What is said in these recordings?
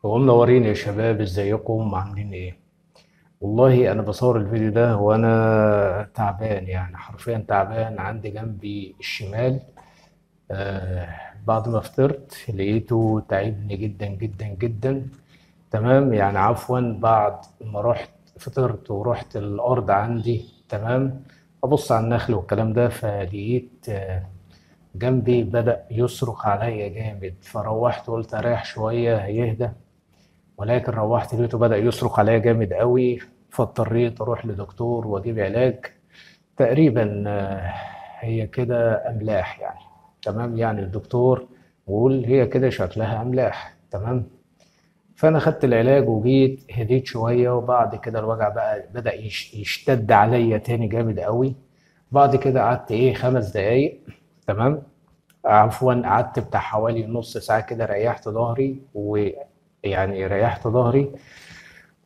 هو منورين يا شباب، ازيكم عاملين ايه؟ والله انا بصور الفيديو ده وانا تعبان، يعني حرفيا تعبان. عندي جنبي الشمال بعد ما فطرت لقيته تعبني جدا جدا جدا. تمام، يعني عفوا بعد ما رحت فطرت ورحت الارض عندي، تمام، ابص على النخل والكلام ده، فلقيت جنبي بدأ يصرخ عليا جامد. فروحت قلت اريح شوية هيهدى، ولكن روحت لقيته بدأ يصرخ عليا جامد قوي، فاضطريت اروح لدكتور واجيب علاج. تقريبا هي كده املاح يعني، تمام، يعني الدكتور بيقول هي كده شكلها املاح، تمام. فانا خدت العلاج وجيت هديت شوية، وبعد كده الوجع بقى بدأ يشتد عليا تاني جامد قوي. بعد كده قعدت 5 دقايق، تمام، عفوا قعدت بتاع حوالي نص ساعة كده، ريحت ظهري، ويعني ريحت ظهري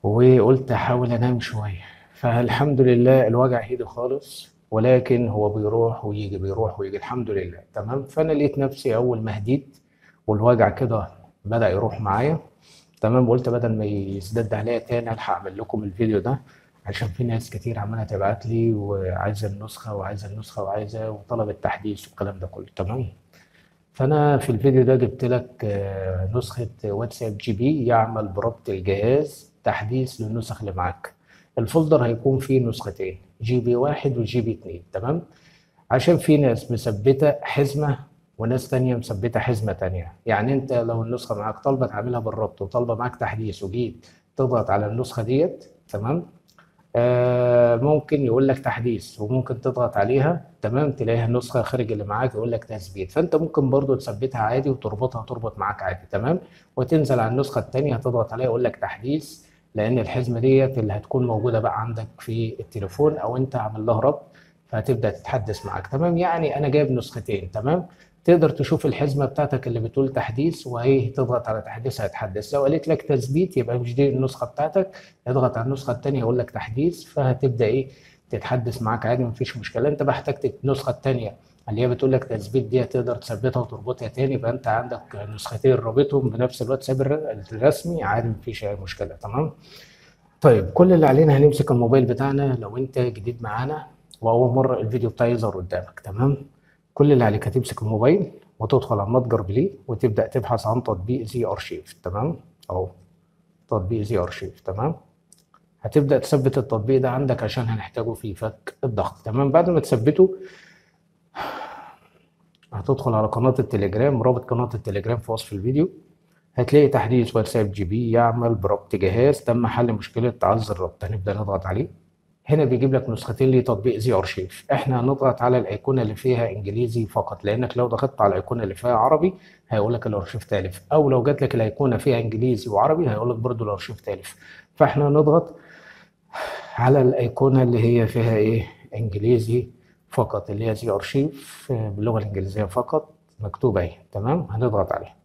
وقلت احاول انام شوية. فالحمد لله الوجع هدي خالص، ولكن هو بيروح ويجي بيروح ويجي، الحمد لله، تمام. فانا لقيت نفسي اول ما هديت والوجع كده بدأ يروح معايا، تمام، وقلت بدل ما يزداد عليا تاني الحق اعمل لكم الفيديو ده، عشان في ناس كتير عماله تبعت لي وعايزه النسخة وعايزه النسخة وعايزه وطلب التحديث والكلام ده كله، تمام. فانا في الفيديو ده جبت لك نسخه واتساب GB يعمل بربط الجهاز، تحديث للنسخ اللي معاك. ال folder هيكون فيه نسختين، GB 1 و GB 2، تمام، عشان في ناس مثبتة حزمه وناس تانية مثبتة حزمه تانية. يعني انت لو النسخة معاك طالبه تعملها بالربط وطالبه معاك تحديث، وجيت تضغط على النسخة ديت، تمام، ممكن يقول لك تحديث، وممكن تضغط عليها، تمام، تلاقيها النسخة خارج اللي معاك يقول لك تثبيت. فانت ممكن برضو تثبتها عادي وتربطها، تربط معاك عادي، تمام، وتنزل على النسخة الثانية هتضغط عليها يقول لك تحديث، لان الحزمة ديت اللي هتكون موجودة بقى عندك في التليفون او انت عامل لها ربط، فهتبدا تتحدث معاك، تمام. يعني انا جايب نسختين، تمام، تقدر تشوف الحزمة بتاعتك اللي بتقول تحديث، وهي تضغط على تحديث هيتحدث. لو قالت لك تثبيت يبقى مش دي النسخة بتاعتك، اضغط على النسخة الثانية يقول لك تحديث، فهتبدا تتحدث معاك عادي، مفيش مشكلة. انت بقى احتجت النسخة الثانية اللي هي بتقول لك تثبيت دي، تقدر تثبتها وتربطها تاني، يبقى انت عندك نسختين رابطهم بنفس الواتساب الرسمي عادي، مفيش اي مشكلة، تمام. كل اللي علينا هنمسك الموبايل بتاعنا. لو انت جديد معانا واول مرة الفيديو بتاعي يظهر قدامك، تمام، كل اللي عليك هتمسك الموبايل وتدخل على متجر بلاي وتبدا تبحث عن تطبيق زي ارشيف، تمام، اهو تطبيق زي ارشيف، تمام. هتبدا تثبت التطبيق ده عندك عشان هنحتاجه في فك الضغط، تمام. بعد ما تثبته هتدخل على قناة التليجرام، رابط قناة التليجرام في وصف الفيديو، هتلاقي تحديث واتساب GB يعمل بربط جهاز، تم حل مشكلة تعذر الربط. هنبدا نضغط عليه. هنا بيجيب لك نسختين لتطبيق زي ارشيف، احنا هنضغط على الايقونه اللي فيها انجليزي فقط، لانك لو ضغطت على الايقونه اللي فيها عربي هيقول لك الارشيف تالف، او لو جات لك الايقونه فيها انجليزي وعربي هيقول لك برضو الارشيف تالف. فاحنا هنضغط على الايقونه اللي هي فيها انجليزي فقط، اللي هي زي ارشيف باللغة الانجليزية فقط، مكتوبة اهي، تمام. هنضغط عليها،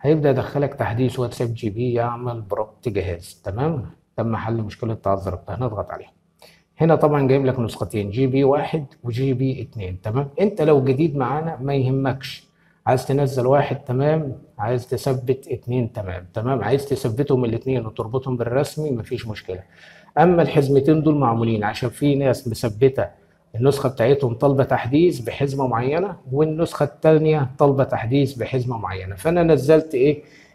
هيبدا يدخلك تحديث واتساب GB يعمل بربط جهاز، تمام، تم حل مشكلة تعذر الربط. هنضغط عليها. هنا طبعا جايب لك نسختين، GB 1 و GB 2، تمام. انت لو جديد معانا ما يهمكش، عايز تنزل 1 تمام، عايز تثبت 2 تمام، تمام، عايز تثبتهم الاتنين وتربطهم بالرسمي مفيش مشكلة. اما الحزمتين دول معمولين عشان في ناس مثبتة النسخة بتاعتهم طالبة تحديث بحزمة معينة، والنسخة التانية طالبة تحديث بحزمة معينة، فأنا نزلت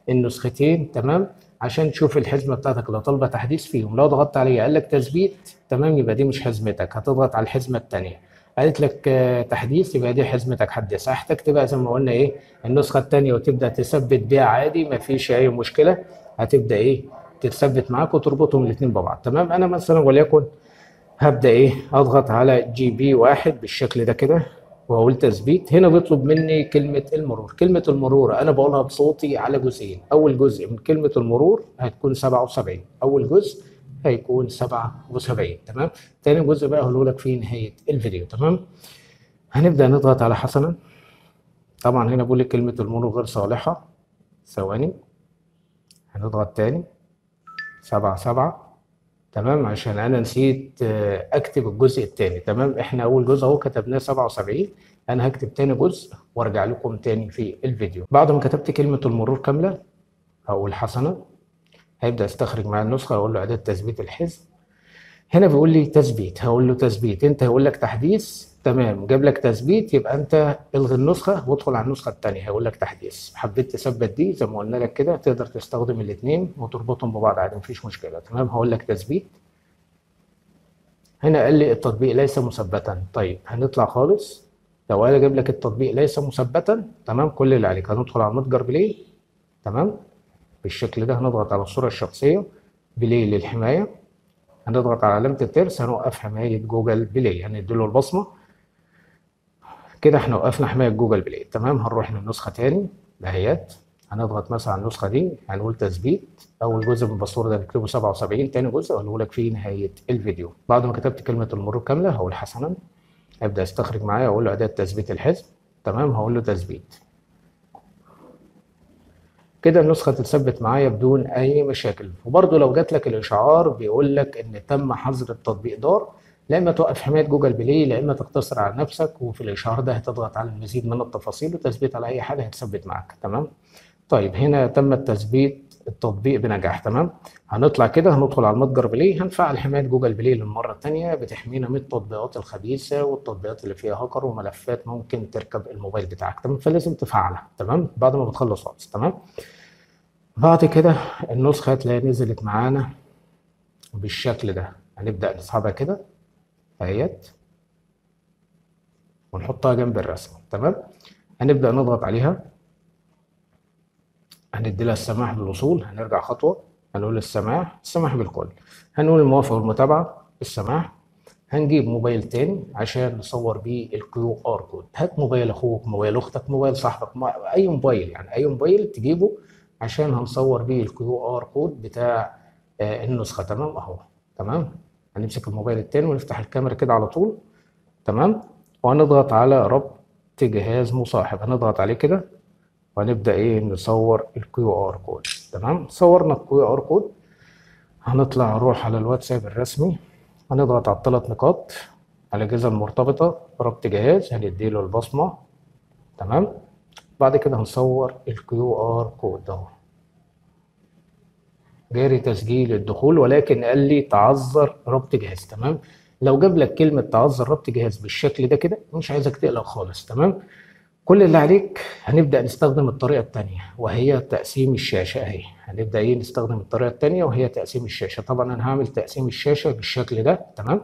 النسختين، تمام، عشان تشوف الحزمة بتاعتك لو طالبة تحديث فيهم. لو ضغطت عليها قال لك تثبيت، تمام، يبقى دي مش حزمتك، هتضغط على الحزمة التانية. قالت لك تحديث، يبقى دي حزمتك حدث. احتجت بقى زي ما قلنا النسخة التانية وتبدأ تثبت بيها عادي، مفيش أي مشكلة، هتبدأ تتثبت معاك وتربطهم الاتنين ببعض، تمام. أنا مثلا وليكن هبدأ أضغط على GB 1 بالشكل ده كده وأقول تثبيت. هنا بيطلب مني كلمة المرور. كلمة المرور أنا بقولها بصوتي على جزئين، أول جزء من كلمة المرور هتكون 77، أول جزء هيكون 77، تمام. تاني جزء بقى هقوله لك في نهاية الفيديو، تمام. هنبدأ نضغط على حسنا. طبعا هنا بقول لك كلمة المرور غير صالحة، ثواني، هنضغط تاني 7 7، تمام، عشان أنا نسيت أكتب الجزء التاني، تمام. إحنا أول جزء أهو كتبناه 77، أنا هكتب تاني جزء وأرجع لكم تاني في الفيديو. بعد ما كتبت كلمة المرور كاملة هقول حسنا. هيبدا يستخرج معايا النسخة، هقول له اعداد تثبيت الحزم. هنا بيقول لي تثبيت، هقول له تثبيت. انت هيقول لك تحديث، تمام، جاب لك تثبيت، يبقى انت الغي النسخة وادخل على النسخة الثانية، هيقول لك تحديث. حبيت تثبت دي زي ما قلنا لك كده، تقدر تستخدم الاثنين وتربطهم ببعض عادي، مفيش مشكلة. تمام، هقول لك تثبيت. هنا قال لي التطبيق ليس مثبتا. طيب هنطلع خالص. لو قال جاب لك التطبيق ليس مثبتا، تمام، كل اللي عليك هندخل على متجر بلاي، تمام، بالشكل ده. هنضغط على الصورة الشخصية بلاي للحماية، هنضغط على علامة الترس، هنوقف حماية جوجل بلاي، هنديله البصمة كده، احنا وقفنا حماية جوجل بلاي. تمام، هنروح للنسخه تاني اهيت، هنضغط مثلا على النسخة دي، هنقول تثبيت. اول جزء من ال password ده هنكتبه 77، تاني جزء هقوله لك في نهاية الفيديو. بعد ما كتبت كلمة المرور كاملة هقول حسنا، هيبدا يستخرج معايا، اقول له اعداد تثبيت الحزم، تمام، هقول له تثبيت. كده النسخة تتثبت معايا بدون اي مشاكل. وبرده لو جات لك الاشعار بيقول لك ان تم حظر التطبيق دار، لا اما توقف حماية جوجل بلاي، لا اما تقتصر على نفسك، وفي الاشعار ده هتضغط على المزيد من التفاصيل وتثبيت على اي حاجة هتثبت معاك. تمام، طيب هنا تم التثبيت التطبيق بنجاح. تمام، هنطلع كده، هندخل على المتجر بلاي، هنفعل حماية جوجل بلاي للمرة الثانية، بتحمينا من التطبيقات الخبيثة والتطبيقات اللي فيها هاكر وملفات ممكن تركب الموبايل بتاعك. تمام، فلازم تفعلها. تمام، بعد ما بتخلص خالص. تمام، بعد كده النسخة هتلاقيها نزلت معانا بالشكل ده، هنبدا نسحبها كده اهيت ونحطها جنب الرسمة. تمام، هنبدا نضغط عليها، هندي لها السماح بالوصول، هنرجع خطوة، هنقول السماح، السماح بالكل، هنقول الموافقة والمتابعة، السماح. هنجيب موبايل تاني عشان نصور بيه ال QR code. هات موبايل اخوك، موبايل اختك، موبايل صاحبك، اي موبايل، يعني اي موبايل تجيبه عشان هنصور بيه ال QR code بتاع النسخة. تمام اهو. تمام، هنمسك الموبايل التاني ونفتح الكاميرا كده على طول. تمام، وهنضغط على ربط جهاز مصاحب، هنضغط عليه كده وهنبدأ ايه نصور ال QR code. تمام، صورنا ال QR code، هنطلع نروح على الواتساب الرسمي، هنضغط على الثلاث نقاط على الأجهزة المرتبطة، ربط جهاز، هنديله البصمة. تمام، بعد كده هنصور ال QR code اهو. جاري تسجيل الدخول، ولكن قال لي تعذر ربط جهاز. تمام، لو جاب لك كلمة تعذر ربط جهاز بالشكل ده كده، مش عايزك تقلق خالص. تمام، كل اللي عليك هنبدأ نستخدم الطريقة التانية وهي تقسيم الشاشة اهي. هنبدأ ايه نستخدم الطريقة التانية وهي تقسيم الشاشة. طبعا انا هعمل تقسيم الشاشة بالشكل ده. تمام،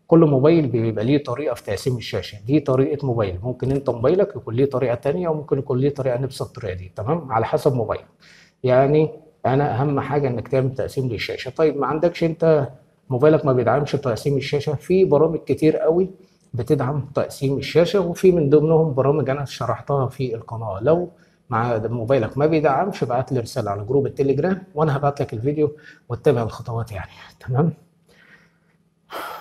كل موبايل بيبقى ليه طريقة في تقسيم الشاشة، دي طريقة موبايل، ممكن انت موبايلك يكون ليه طريقة تانية، وممكن يكون ليه طريقة نفس الطريقة دي. تمام، على حسب موبايلك. يعني انا اهم حاجة انك تعمل تقسيم للشاشة. طيب ما عندكش انت موبايلك ما بيدعمش تقسيم الشاشة، في برامج كتير قوي بتدعم تقسيم الشاشة، وفي من ضمنهم برامج أنا شرحتها في القناة. لو مع موبايلك ما بيدعمش ابعت لي رسالة على group التليجرام وأنا هبعت لك الفيديو واتبع الخطوات يعني. تمام،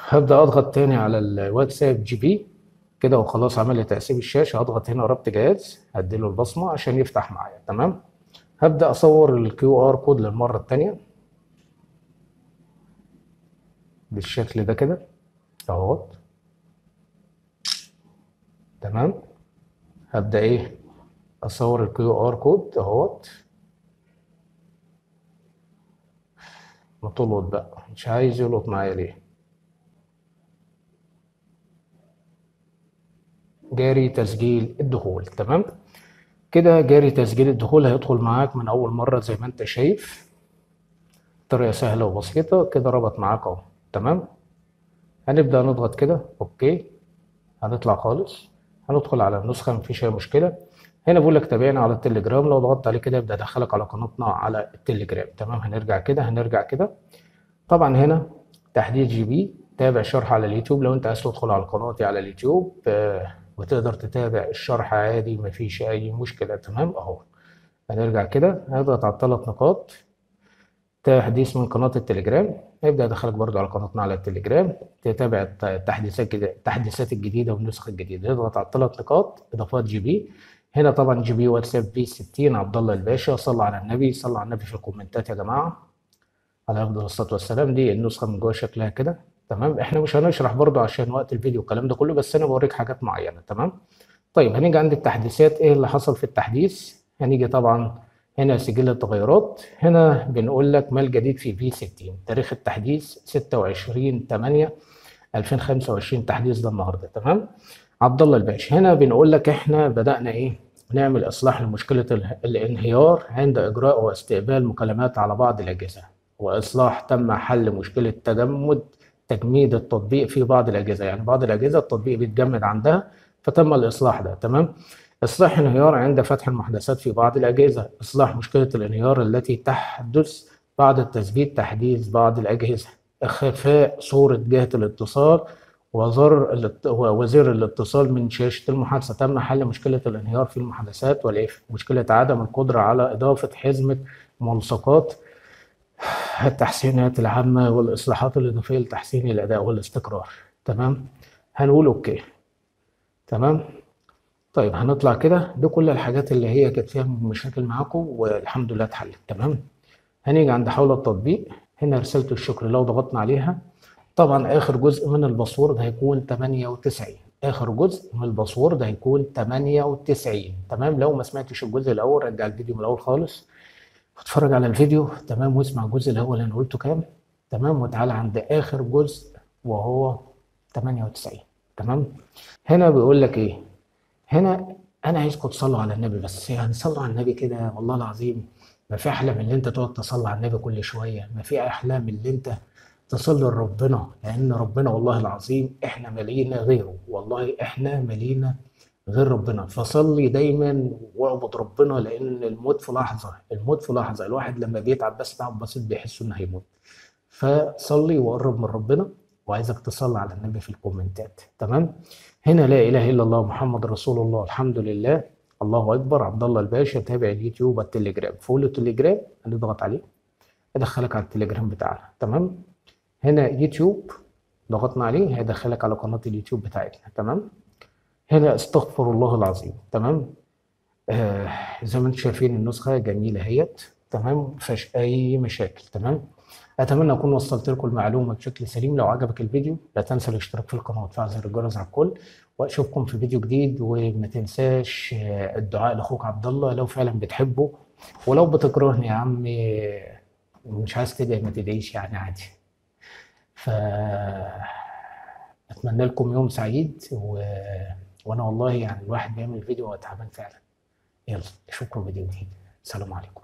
هبدأ أضغط تاني على الواتساب GB كده وخلاص، عمل لي تقسيم الشاشة. هضغط هنا ربط جهاز، هديله البصمة عشان يفتح معايا. تمام، هبدأ أصور ال QR code للمرة التانية بالشكل ده كده أهوت. تمام، هبدأ ايه اصور ال QR code اهوت. ما تلقط بقى، مش عايز يلقط معايا ليه؟ جاري تسجيل الدخول. تمام كده، جاري تسجيل الدخول هيدخل معاك من اول مرة زي ما انت شايف، طريقة سهلة وبسيطة كده، ربط معاك اهو. تمام، هنبدأ نضغط كده okay، هنطلع خالص، هندخل على النسخة، مفيش أي مشكلة. هنا بيقول لك تابعنا على التليجرام، لو ضغطت عليه كده يبدأ يدخلك على قناتنا على التليجرام. تمام، هنرجع كده، هنرجع كده. طبعا هنا تحديث GB، تابع شرح على اليوتيوب، لو أنت عايز تدخل على قناتي على اليوتيوب وتقدر تتابع الشرح عادي مفيش أي مشكلة. تمام أهو، هنرجع كده، هنضغط على الثلاث نقاط، تحديث من قناة التليجرام، هيبدأ يدخلك برضو على قناتنا على التليجرام، تتابع التحديثات الجديدة والنسخ الجديدة. اضغط على الثلاث نقاط، إضافات GB. هنا طبعا GB واتساب V 60 عبد الله الباشا، صلى على النبي، صلى على النبي في الكومنتات يا جماعة، على أفضل الصلاة والسلام. دي النسخة من جوه شكلها كده. تمام، احنا مش هنشرح برضو عشان وقت الفيديو والكلام ده كله، بس انا بوريك حاجات معينة. تمام، طيب هنيجي عند التحديثات، ايه اللي حصل في التحديث؟ هنيجي طبعا هنا سجل التغيرات، هنا بنقول لك ما الجديد في V 60، تاريخ التحديث 26/8/2025، تحديث ده النهارده. تمام. عبد الله الباشا، هنا بنقول لك احنا بدأنا ايه؟ نعمل اصلاح لمشكلة الانهيار عند اجراء واستقبال مكالمات على بعض الاجهزة، واصلاح تم حل مشكلة تجميد التطبيق في بعض الاجهزة، يعني بعض الاجهزة التطبيق بيتجمد عندها فتم الاصلاح ده. تمام. اصلاح انهيار عند فتح المحادثات في بعض الاجهزة، اصلاح مشكلة الانهيار التي تحدث بعد التثبيت تحديث بعض الاجهزة، اخفاء صوره جهة الاتصال وزر الاتصال من شاشة المحادثة، تم حل مشكلة الانهيار في المحادثات والإف، مشكلة عدم القدرة على إضافة حزمة ملصقات، التحسينات العامة والإصلاحات الإضافية لتحسين الأداء والاستقرار. تمام. هنقول okay. تمام. طيب هنطلع كده، دي كل الحاجات اللي هي كانت فيها مشاكل معاكم والحمد لله اتحلت. تمام. هنيجي عند حول التطبيق، هنا رسالة الشكر لو ضغطنا عليها طبعا اخر جزء من ال password هيكون 98، اخر جزء من ال password هيكون 98. تمام. لو ما سمعتش الجزء الاول رجع الفيديو من الاول خالص، اتفرج على الفيديو. تمام. واسمع الجزء الاول اللي انا قلته كام. تمام. وتعالى عند اخر جزء وهو 98. تمام. هنا بيقول لك ايه؟ هنا انا عايزكم تصلوا على النبي، بس يعني صلوا على النبي كده والله العظيم ما في احلى من اللي انت تقعد تصلي على النبي كل شوية، ما في احلى من اللي انت تصلي لربنا، لان ربنا والله العظيم احنا مالينا غيره، والله احنا مالينا غير ربنا. فصلي دايما واعبد ربنا، لان الموت في لحظة، الموت في لحظة. الواحد لما بيتعب بس تعب بسيط بيحس انه هيموت. فصلي وقرب من ربنا، وعايزك تصلي على النبي في الكومنتات. تمام. هنا لا اله الا الله محمد رسول الله، الحمد لله، الله اكبر. عبد الله الباشا، تابع اليوتيوب والتليجرام، follow تليجرام هنضغط عليه ادخلك على التليجرام بتاعنا. تمام. هنا يوتيوب ضغطنا عليه هيدخلك على قناة اليوتيوب بتاعتنا. تمام. هنا استغفر الله العظيم. تمام. زي ما انتم شايفين النسخة جميلة اهيت. تمام، مفيهاش اي مشاكل. تمام. اتمنى اكون وصلت لكم المعلومة بشكل سليم. لو عجبك الفيديو لا تنسى الاشتراك في القناة وتفعل زر الجرس على الكل، واشوفكم في فيديو جديد. وما تنساش الدعاء لاخوك عبد الله لو فعلا بتحبه، ولو بتكرهني يا عمي ومش عايز تدعي ما تدعيش يعني عادي. ف اتمنى لكم يوم سعيد، وانا والله يعني الواحد بيعمل فيديو وتعبان فعلا. يلا اشوفكم فيديو جديد، السلام عليكم.